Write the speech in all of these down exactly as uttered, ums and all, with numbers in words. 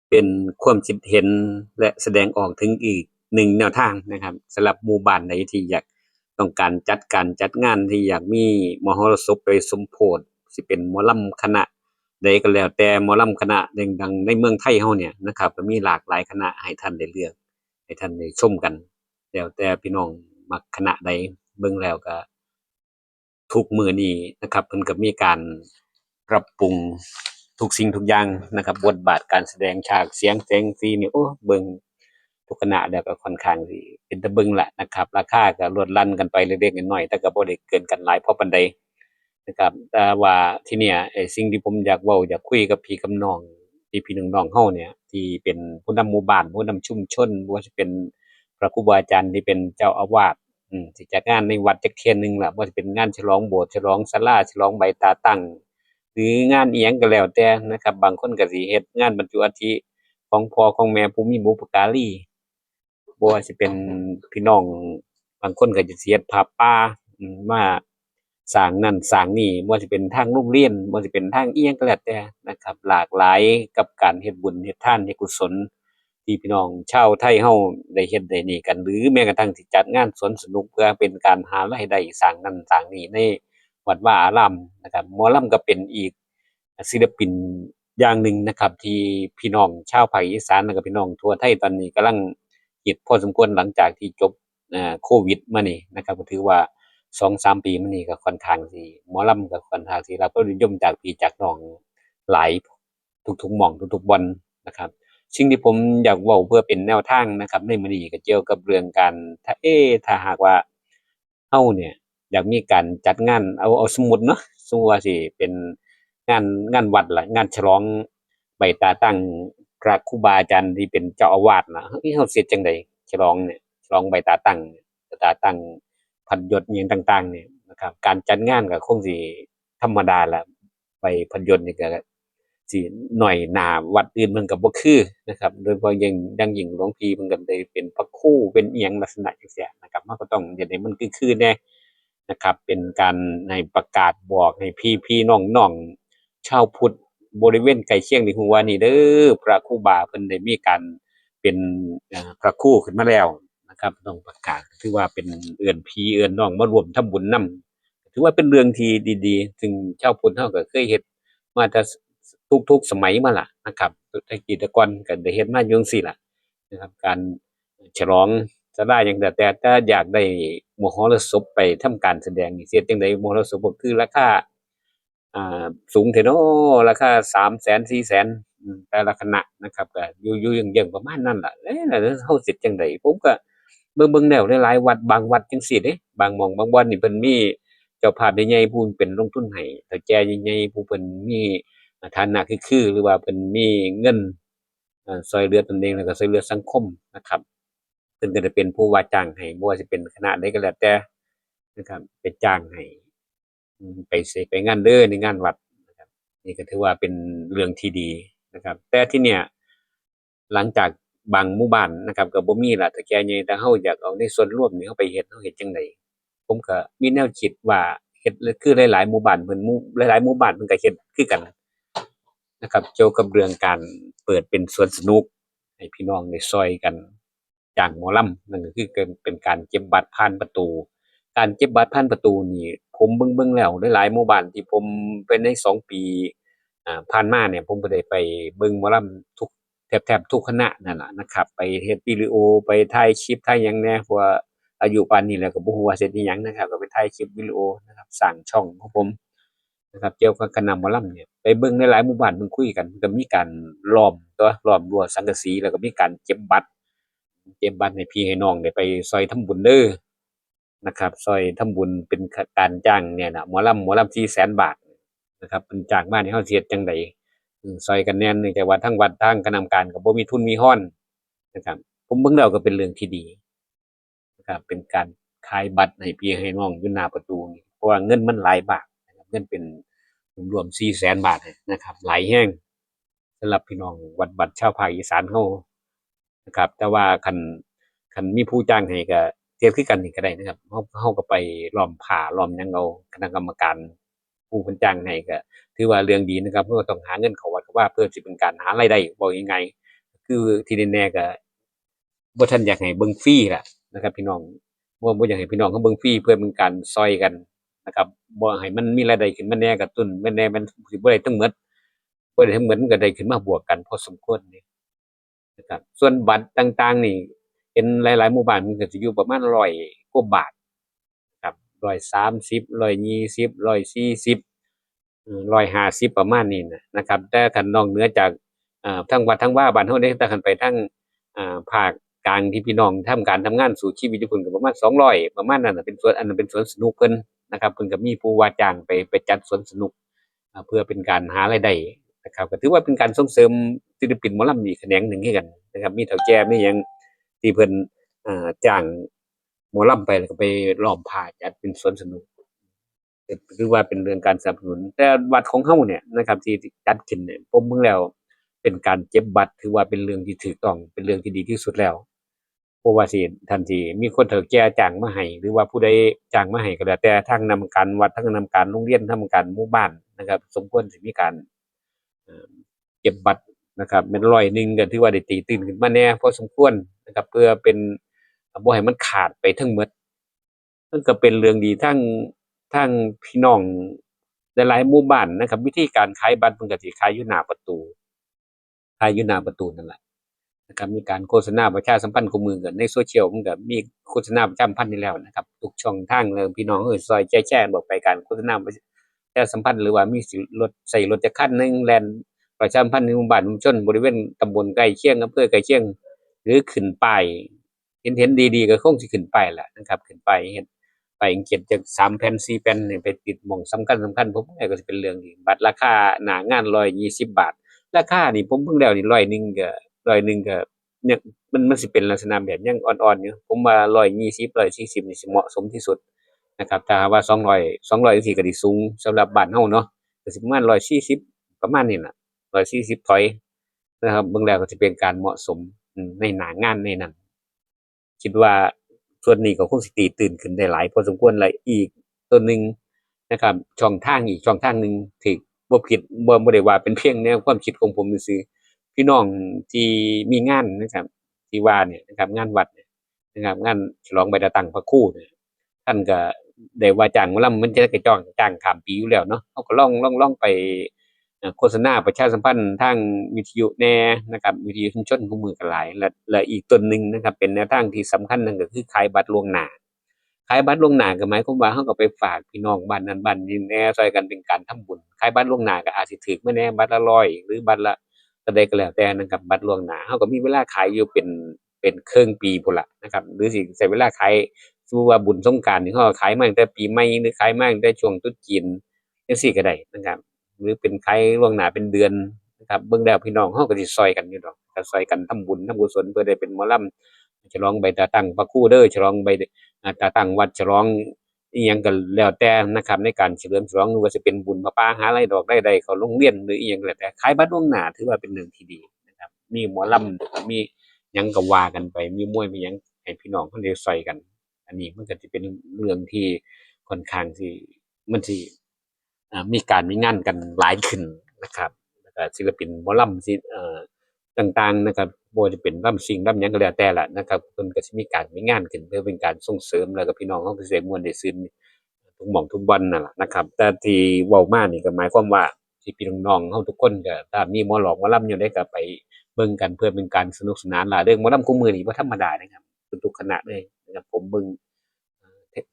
เป็นความคิดเห็นและแสดงออกถึงอีกหนึ่งแนวทางนะครับ สำหรับหมู่บ้านใดที่อยากต้องการจัดการจัดงาน ที่อยากมีมหรสพไปสมโภช สิเป็นหมอลำคณะใดก็แล้วแต่ หมอลำคณะดังๆในเมืองไทยเฮาเนี่ยนะครับ ก็มีหลากหลายคณะให้ท่านได้เลือก ให้ท่านได้ชมกัน แล้วแต่พี่น้องมักคณะใด เบิ่งแล้วก็ ทุกมื้อนี้นะครับ เพิ่นก็มีการปรับปรุงทุกสิ่งทุกอย่างนะครับ บทบาทการแสดง ฉาก เสียง แสงสีนี่ โอ้ เบิ่งทุกคณะแล้วก็ค่อนข้างสิเป็นตาเบิ่งละนะครับ ราคาก็ลดหลั่นกันไปเล็กๆน้อยๆ แต่ก็บ่ได้เกินกันหลายพอปานใดนะครับ แต่ว่าทีเนี้ย ไอ้สิ่งที่ผมอยากเว้าอยากคุยกับพี่กับน้อง พี่ๆน้องๆเฮาเนี่ย ที่เป็นผู้นำหมู่บ้าน ผู้นำชุมชน บ่ว่าสิเป็นพระครูบาอาจารย์ที่เป็นเจ้าอาวาส อืม สิจัดงานในวัดจักเทื่อหนึ่งล่ะ บ่ว่าสิเป็นงานฉลองโบสถ์ ฉลองศาลา ฉลองใบตาตั้ง หรืองานอิหยังก็แล้วแต่นะครับ บางคนก็สิเฮ็ดงานบรรจุอัฐิของพ่อของแม่ผู้มีบุพการี บ่ว่าสิเป็นพี่น้อง บางคนก็จะสิเฮ็ดผ้าป่า อืม มาสร้างนั่นสร้างนี่ บ่ว่าสิเป็นทางโรงเรียน บ่ว่าสิเป็นทางอิหยังก็แล้วแต่นะครับ หลากหลายกับการเฮ็ดบุญเฮ็ดทานเฮ็ดกุศล ที่พี่น้องชาวไทยเฮาได้เฮ็ดได้นี่กัน หรือแม้กระทั่งสิจัดงานสวนสนุกเพื่อเป็นการหารายได้สร้างนั่นสร้างนี่ในวัดวาอารามนะครับ หมอลำก็เป็นอีกศิลปินอย่างหนึ่งนะครับ ที่พี่น้องชาวภาคอีสานแล้วก็พี่น้องทั่วไทยตอนนี้กำลังฮิตพอสมควรหลังจากที่จบ เอ่อ โควิดมานี่นะครับ ก็ถือว่าสองสามปีมานี่ก็ค่อนข้างสิ หมอลำก็ค่อนข้างสิรับความนิยมจากพี่จากน้องหลายทุกๆหม่องทุกๆบ่อนนะครับ สิ่งที่ผมอยากเว้าเพื่อเป็นแนวทางนะครับ ในมื้อนี้ก็เกี่ยวกับเรื่องการ ถ้า เอ๊ะ ถ้าหากว่าเฮาเนี่ยอยากมีการจัดงาน เอา เอาสมมุติเนาะ สมมุติว่าสิเป็นงาน งานวัดล่ะ งานฉลองใบตาตั้งพระครูบาอาจารย์ที่เป็นเจ้าอาวาสน่ะ เฮ้ย เฮาสิเฮ็ดจั่งใด ฉลองเนี่ย ฉลองใบตาตั้ง ใบตาตั้งพัดยศอิหยังต่างๆเนี่ยนะครับ การจัดงานก็คงสิธรรมดาละ ใบพัดยศนี่ก็สิน้อยหน้าวัดอื่นเพิ่นก็บ่คือนะครับ โดยเฉพาะอย่าง อย่างยิ่งหลวงพี่เพิ่นก็ได้เป็นพระครู เป็นอิหยังลักษณะจั่งซี้นะครับ มันก็ต้องเฮ็ดให้มันคือๆแหน่นะครับ เป็นการให้ประกาศบอกให้พี่ๆน้องๆชาวพุทธบริเวณใกล้เคียงได้ฮู้ว่า นี่เด้อ พระครูบาเพิ่นได้มีการเป็น เอ่อ พระครูขึ้นมาแล้วนะครับ ต้องประกาศ ถือว่าเป็นเอิ้นพี่เอิ้นน้องมาร่วมทำบุญนำ ถือว่าเป็นเรื่องที่ดีๆ ซึ่งชาวพุทธเฮาก็เคยเฮ็ดมาแต่ทุกๆสมัยมาล่ะนะครับ แต่กี้แต่ก่อนก็ได้เฮ็ดมาอยู่จั่งซี้ล่ะนะครับ การฉลองศาลาหยังแล้วแต่ แต่อยากได้มหรสพไปทำการแสดงนี่ สิเฮ็ดจั่งใด มหรสพก็คือราคา อ่า สูงแท้น้อ ราคาสามแสน สี่แสน อืม แต่ละคณะนะครับ ก็อยู่ อยู่เยื้องๆประมาณนั้นล่ะ เอ๊ะ แล้วเฮาสิเฮ็ดจั่งใด ผมก็เบิ่งๆแล้วหลายๆวัด บางวัดจั่งซี้เด้ บางหม่องบางบ่อนนี่เพิ่นมีเจ้าภาพใหญ่ๆ ผู้เป็นลงทุนให้ เฒ่าแก่ใหญ่ๆ ผู้เพิ่นมีฐานะคือๆ หรือว่าเพิ่นมีเงิน เอ่อ ซ่อยเหลือตนเอง แล้วก็ซ่อยเหลือสังคมนะครับ เพิ่นก็จะเป็นผู้ว่าจ้างให้ บ่ว่าสิเป็นคณะใดก็แล้วแต่นะครับ ไปจ้างให้ อืม ไปเสกไปงานเด้อ ในงานวัดนะครับ นี่ก็ถือว่าเป็นเรื่องที่ดีนะครับ แต่ทีเนี้ย หลังจากบางหมู่บ้านนะครับ ก็บ่มีละเฒ่าแก่ใหญ่ แต่เฮาอยากเอาในส่วนรวมนี่ เฮาไปเฮ็ด เฮาเฮ็ดจั่งใด ผมก็มีแนวคิดว่าเฮ็ดคือหลายๆหมู่บ้านเพิ่น หมู่ หลายๆหมู่บ้านเพิ่นก็เฮ็ดคือกันนะครับ เกี่ยวกับเรื่องการเปิดเป็นสวนสนุก ให้พี่น้องได้ซ่อยกันจ้างหมอลำ นั่นก็คือเป็น เป็นการเก็บบัตรผ่านประตู การเก็บบัตรผ่านประตูนี่ ผมเบิ่งๆแล้ว หลายๆหมู่บ้านที่ผมไปในสองปี อ่า ผ่านมาเนี่ย ผมก็ได้ไปเบิ่งหมอลำทุก แทบๆทุกคณะนั่นล่ะนะครับ ไปเฮ็ดวิดีโอ ไปถ่ายคลิปถ่ายหยังแหน่ เพราะว่าอายุปานนี้แล้วก็บ่ฮู้ว่าสิเฮ็ดอิหยังนะครับ ก็ไปถ่ายคลิปวิดีโอนะครับ สร้างช่องของผมนะครับ เกี่ยวกับคณะหมอลำเนี่ย ไปเบิ่งหลายๆหมู่บ้าน เพิ่นคุยกัน เพิ่นก็มีการล้อม ตัว ล้อมรั้วสังกะสี แล้วก็มีการเก็บบัตร เก็บบัตรให้พี่ให้น้องได้ไปซ่อยทำบุญเด้อ นะครับ ซ่อยทำบุญเป็นการจ้างเนี่ยนะ หมอลำ หมอลำสี่แสนบาทนะครับ เพิ่นจ้างมานี่ เฮาสิเฮ็ดจั่งใด อืม ซ่อยกันแหน่ เนื่องจากว่าทางวัด ทางคณะกรรมการก็บ่มีทุนมีฮอนนะครับ ผมเบิ่งแล้วก็เป็นเรื่องที่ดีนะครับ เป็นการขายบัตรให้พี่ให้น้องอยู่หน้าประตูนี่ เพราะว่าเงินมันหลายบาทนะครับ เงินเป็นรวมสี่แสนบาทนะครับ หลายแฮง สำหรับพี่น้องวัด วัดชาวภาคอีสานเฮานะครับ แต่ว่าคัน คันมีผู้จ้างให้ก็เฮ็ดคือกันนี่ก็ได้นะครับ เฮา เฮาก็ไปล้อมผ้าล้อมหยังเอา คณะกรรมการผู้เพิ่นจ้างให้ก็ถือว่าเรื่องดีนะครับ เฮาก็ต้องหาเงินเข้าวัดเข้าวาเพื่อสิเป็นการหารายได้ เว้าง่าย คือที่แน่ๆก็บ่ทันอยากให้เบิ่งฟรีล่ะนะครับ พี่น้อง บ่ บ่อยากให้พี่น้องเขาเบิ่งฟรี เพื่อเป็นการซอยกันนะครับ บ่ให้มันมีรายได้ขึ้นมาแหน่ กระตุ้นมาแหน่ มันสิบ่ได้ทั้งหมด บ่ได้ทั้งหมด มันก็ได้ขึ้นมาบวกกันพอสมควรเด้นะครับ ส่วนบัตรต่างๆนี่ เห็นหลายๆหมู่บ้านมันก็สิอยู่ประมาณร้อยกว่าบาท ครับ ร้อยสามสิบ ร้อยยี่สิบ ร้อยสี่สิบ เอ่อ ร้อยห้าสิบ ประมาณนี้นะ นะครับ แต่คันนอกเหนือจาก เอ่อ ทางวัดทางวาบ้านเฮาเด้ แต่คันไปทาง อ่า ภาคกลางที่พี่น้องทำการทำงานสู้ชีวิตอยู่พุ้นก็ประมาณสองร้อย ประมาณนั้นน่ะ เป็นสวน อันนั้นเป็นสวนสนุกเพิ่นนะครับ เพิ่นก็มีผู้ว่าจ้างไป ไปจัดสวนสนุก อ่า เพื่อเป็นการหารายได้นะครับ ก็ถือว่าเป็นการส่งเสริมศิลปินหมอลำอีกแขนงหนึ่งคือกันนะครับ มีเฒ่าแก่มีหยังที่เพิ่น อ่า จ้างหมอลำไป แล้วก็ไปล้อมผ้าจัดเป็นสวนสนุก ถือว่าเป็นเรื่องการสนับสนุน แต่วัดของเฮาเนี่ยนะครับ ที่จัดขึ้นเนี่ย ผมเบิ่งแล้วเป็นการเก็บบัตร ถือว่าเป็นเรื่องที่ถูกต้อง เป็นเรื่องที่ดีที่สุดแล้ว เพราะว่าสิ ท่านสิมีคนเฒ่าแก่จ้างมาให้ หรือว่าผู้ใดจ้างมาให้ก็แล้วแต่ ทางคณะกรรมการวัด ทางคณะกรรมการโรงเรียน ทางคณะกรรมการหมู่บ้านนะครับ สมควรสิมีการ เอ่อ เก็บบัตรนะครับ แม่นร้อยหนึ่งก็ถือว่าได้ตีตื้นขึ้นมาแหน่พอสมควรนะครับ เพื่อเป็น บ่ให้มันขาดไปทั้งหมด มันก็เป็นเรื่องดี ทั้ง ทั้งพี่น้องหลายๆหมู่บ้านนะครับ วิธีการขายบัตรมันก็สิขายอยู่หน้าประตู ขายอยู่หน้าประตูนั่นแหละนะครับ มีการโฆษณาประชาสัมพันธ์คู่มื้อกันในโซเชียล มันก็มีโฆษณาประชาสัมพันธ์อยู่แล้วนะครับ ทุกช่องทางเลย พี่น้องเอ้ย ซอยแชร์ๆบอกไป การโฆษณาประชาสัมพันธ์ หรือว่ามีสิรถ ใช้รถจักรคันหนึ่งแล่นประชาสัมพันธ์ในหมู่บ้านชุมชน บริเวณตำบลใกล้เคียง อำเภอใกล้เคียง หรือขึ้นป้าย เห็น เห็นดีๆก็คงสิขึ้นป้ายแหละนะครับ ขึ้นป้าย เฮ็ดป้ายเขียนจักสามแผ่นสี่แผ่นนี่ไปติดหม่องสำคัญสำคัญ ผมว่าก็สิเป็นเรื่องดี บัตรราคาหน้างานร้อยยี่สิบบาท ราคานี่ผมเบิ่งแล้วนี่ร้อยหนึ่งก็ ร้อยหนึ่งก็ เนี่ย มัน มันสิเป็นลักษณะแบบยังอ่อนๆอยู่ ผมว่าร้อยยี่สิบ ร้อยสี่สิบนี่สิเหมาะสมที่สุดนะครับ ถ้าหากว่าสองร้อย สองร้อยจั่งซี้ก็สิสูงสำหรับบ้านเฮาเนาะ ก็สิประมาณร้อยสี่สิบ ประมาณนี้น่ะ ร้อยสี่สิบถอยนะครับ เบิ่งแล้วก็สิเป็นการเหมาะสม อืม ในหน้างานในนั้น คิดว่าส่วนนี้ก็คงสิตีตื้นขึ้นได้หลายพอสมควร และอีกตัวหนึ่งนะครับ ช่องทางอีกช่องทางหนึ่งที่บ่ผิด บ่ บ่ได้ว่าเป็นเพียงแนวความคิดของผมซื่อๆ พี่น้องที่มีงานนะครับ ที่ว่าเนี่ยนะครับ งานวัดเนี่ยนะครับ งานฉลองใบหน้าตังพระครูเนี่ย ท่านก็ได้ว่าจ้างหมอลำ มันจะได้จ้าง จ้างข้ามปีอยู่แล้วเนาะ เฮาก็ลอง ลอง ลองไป เอ่อ โฆษณาประชาสัมพันธ์ทางวิทยุแหน่นะครับ วิทยุชุมชนคู่มื้อก็หลาย และ และอีกต้นหนึ่งนะครับ เป็นแนวทางที่สำคัญนั่นก็คือขายบัตรล่วงหน้า ขายบัตรล่วงหน้าก็หมายความว่าเฮาก็ไปฝากพี่น้องบ้านนั้นบ้านนี้แหน่ ซอยกันเป็นการทำบุญ ขายบัตรล่วงหน้าก็อาจสิถูกมาแหน่ บัตรละร้อย หรือบัตรละเท่าใดก็แล้วแต่นะครับ บัตรล่วงหน้า เฮาก็มีเวลาขายอยู่เป็น เป็นครึ่งปีพู้นล่ะนะครับ หรือสิใช้เวลาขาย สมมุติว่าบุญสงกรานต์นี่ เฮาก็ขายมาตั้งแต่ปีใหม่ หรือขายมาตั้งแต่ช่วงตรุษจีน จั่งซี้ก็ได้นะครับ หรือเป็นขายล่วงหน้าเป็นเดือนนะครับ เบิ่งแล้วพี่น้องเฮาก็สิซอยกันอยู่ดอก ก็ซอยกันทำบุญทำกุศล เพื่อได้เป็นหมอลำ ฉลองใบหน้าตังพระครูเด้อ ฉลองใบ อ่า หน้าตังวัด ฉลองอิหยังก็แล้วแต่นะครับ ในการเฉลิมฉลอง หรือว่าสิเป็นบุญผ้าป่า หารายดอกรายได้เข้าโรงเรียน หรืออิหยังก็แล้วแต่ ขายบัตรล่วงหน้าถือว่าเป็นเรื่องที่ดีนะครับ มีหมอลำ มีหยังก็ว่ากันไป มีมวย มีหยัง ให้พี่น้องเฮาได้ซอยกัน อันนี้มันก็สิเป็นเรื่องที่ค่อนข้างสิ มันสิ อ่า มีการมีงานกันหลายขึ้นนะครับ แล้วก็ศิลปินหมอลำ สิ เอ่อ ต่างๆนะครับ บ่ว่าจะเป็นลำซิ่งลำหยังก็แล้วแต่ล่ะนะครับ เพิ่นก็สิมีการมีงานขึ้น เพื่อเป็นการส่งเสริม แล้วก็พี่น้องเฮาก็สิได้ม่วนได้ซื่นทุกหม่องทุกบ่อนนั่นล่ะนะครับ แต่ที่เว้ามานี่ก็หมายความว่า พี่ๆน้องๆเฮาทุกคนก็ ถ้ามีหมอหลอกหมอลำอยู่ใดก็ไปเบิ่งกัน เพื่อเป็นการสนุกสนาน ล่าเริง หมอลำคู่มื้อนี้บ่ธรรมดานะครับ ทุกๆคณะเลยนะครับ ผมเบิ่ง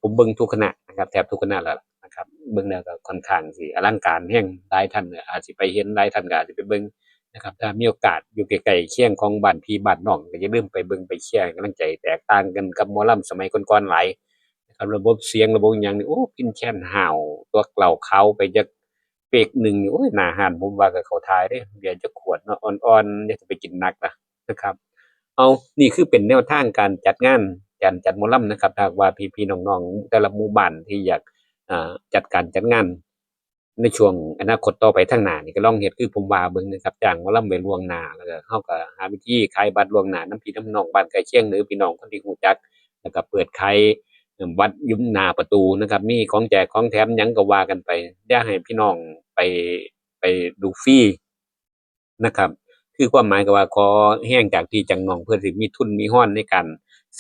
ผมเบิ่งทุกคณะนะครับ แทบทุกคณะแล้วล่ะนะครับ เบิ่งแล้วก็ค่อนข้างสิอลังการแฮง หลายท่านก็อาจสิไปเห็น หลายท่านก็อาจสิไปเบิ่งนะครับ ถ้ามีโอกาสอยู่ใกล้ๆเคียงของบ้านพี่บ้านน้อง ก็อย่าลืมไปเบิ่งไปเชียร์ให้กำลังใจ แตกต่างกันกับหมอลำสมัยก่อนๆหลาย นะครับ ระบบเสียงระบบหยังนี่ โอ้ พิณแคนห้าว ตัวเหล้าขาวไปจักเป๊กหนึ่งนี่ โอ้ย หน้าฮ้านผมว่าก็เข้าท่าเด้ เบียร์จักขวดเนาะ อ่อนๆ อย่าไปกินหนักนะ นะครับ เอา นี่คือเป็นแนวทางการจัดงาน การจัดหมอลำนะครับ ถ้าหากว่าพี่ๆน้องๆแต่ละหมู่บ้านที่อยาก อ่า จัดการจัดงาน ในช่วงอนาคตต่อไปข้างหน้านี่ ก็ลองเฮ็ดคือผมว่าเบิ่งนะครับ จ้างหมอลำไว้ล่วงหน้า แล้วก็เฮาก็หาวิธีขายบัตรล่วงหน้านำพี่นำน้องบ้านใกล้เคียง หรือพี่น้องคนที่รู้จัก แล้วก็เปิดขาย เอิ่ม บัตรอยู่หน้าประตูนะครับ มีของแจกของแถมหยังก็ว่ากันไป อย่าให้พี่น้องไป ไปดูฟรีนะครับ คือความหมายก็ว่าขอแฮงจากพี่จากน้องเพื่อสิมีทุนมีฮอนในการ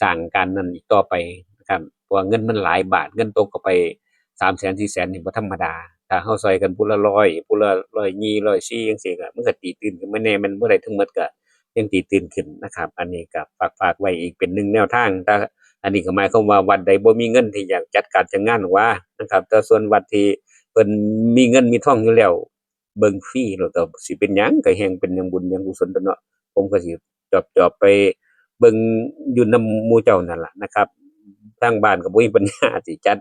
สร้างการนั้นอีกต่อไปนะครับ เพราะว่าเงินมันหลายบาท เงินตกเข้าไปสามแสนสี่แสนนี่บ่ธรรมดา ถ้าเฮาซอยกันผู้ละร้อย ผู้ละร้อยยี่ ร้อยสี่จั่งซี้ก็มันก็ตีตื้นขึ้นมาแหน่ แม่นบ่ได้ทั้งหมดก็ยังตีตื้นขึ้นนะครับ อันนี้ก็ฝากๆไว้อีกเป็นหนึ่งแนวทาง แต่อันนี้ก็หมายความว่าวัดใดบ่มีเงินที่อยากจัดการจัดงานว่านะครับ แต่ส่วนวัดที่เพิ่นมีเงินมีทองอยู่แล้ว เบิ่งฟรีโลด ก็สิเป็นหยัง ก็แฮ่งเป็นหยังบุญหยังกุศลตั๊วเนาะ ผมก็สิจอบๆไปเบิ่งอยู่นำหมู่เจ้านั่นล่ะนะครับ ทางบ้านก็บ่มีปัญญาสิจัด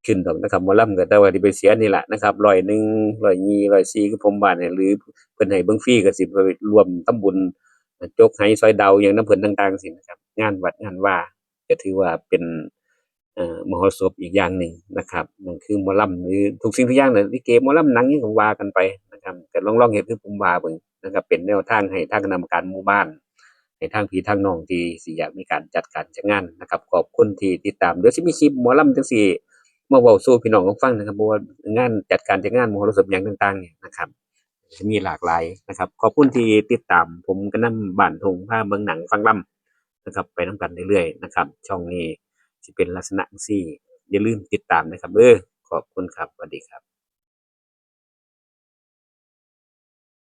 ขึ้นดอกนะครับ หมอลำก็แต่ว่าสิไปเสียนี่ล่ะนะครับ ร้อยหนึ่ง ร้อยยี่ ร้อยสี่ คือผมว่าเนี่ย หรือเพิ่นให้เบิ่งฟรีก็สิไปร่วมทำบุญ จกไหซอยดาวหยังนำเพิ่นต่างๆ ซี้นะครับ งานวัดงานวา ก็ถือว่าเป็น เอ่อ มหรสพอีกอย่างหนึ่งนะครับ นั่นคือหมอลำหรือทุกสิ่งทุกอย่างน่ะ ลิเก หมอลำ หนังหยังก็ว่ากันไปนะครับ ก็ลองๆเฮ็ดคือผมว่าเบิ่งนะครับ เป็นแนวทางให้ทางคณะกรรมการหมู่บ้าน ให้ทางพี่ทางน้องที่สิอยากมีการจัดการจัดงานนะครับ ขอบคุณที่ติดตาม เดี๋ยวสิมีคลิปหมอลำจั่งซี้มาเว้าสู่พี่น้องฟังนะครับ เพราะว่างานจัดการจัดงานมหรสพหยังต่างๆเนี่ยนะครับ สิมีหลากหลายนะครับ ขอบคุณที่ติดตาม ผมก็นำบ้านทุ่งพาเบิ่งหนังฟังลำนะครับ ไปนำกันเรื่อยๆนะครับ ช่องนี้สิเป็นลักษณะจั่งซี้ อย่าลืมติดตามนะครับเด้อ ขอบคุณครับ สวัสดีครับ